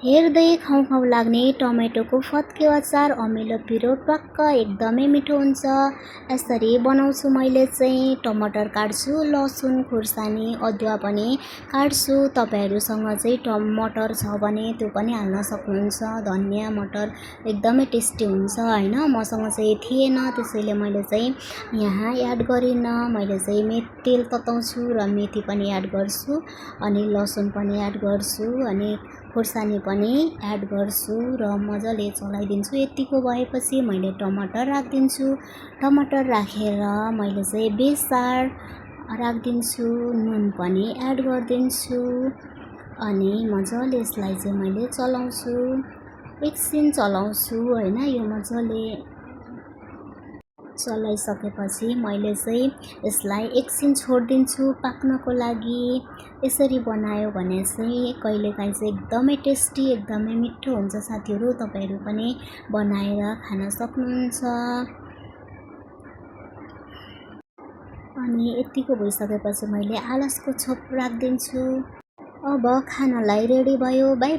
हेर्दै खाउँ खाउँ लाग्ने टमेटोको फत्के अचार अमिलो पिरो टक्क एकदमै मिठो हुन्छ। यसरी बनाउँछु मैले चाहिँ। टमाटर काट्छु, लसुन खुर्सानी अदुवा पनि काट्छु। तपाईँहरूसँग चाहिँ टमाटर छ भने त्यो पनि हाल्न सक्नुहुन्छ। धनियाँ मटर एकदमै टेस्टी हुन्छ होइन। मसँग चाहिँ थिएन त्यसैले मैले चाहिँ यहाँ एड गरिनँ। मैले चाहिँ तेल तताउँछु र मेथी पनि एड गर्छु अनि लसुन पनि एड गर्छु अनि खुर्सानी पनि एड गर्छु र मजाले चलाइदिन्छु। यतिको भएपछि मैले टमाटर राखिदिन्छु। टमाटर राखेर मैले चाहिँ बेसार राखिदिन्छु, नुन पनि एड गरिदिन्छु अनि मजाले यसलाई चाहिँ मैले चलाउँछु। एकछिन चलाउँछु होइन। यो मजाले चलाइसकेपछि मैले चाहिँ यसलाई एकछिन छोडिदिन्छु पाक्नको लागि। यसरी बनायो भने चाहिँ कहिलेकाहीँ चाहिँ एकदमै टेस्टी एकदमै मिठो हुन्छ साथीहरू। तपाईँहरू पनि बनाएर खान सक्नुहुन्छ। अनि यतिको भइसकेपछि मैले आलसको छोप राखिदिन्छु। अब खानालाई रेडी भयो। बाई।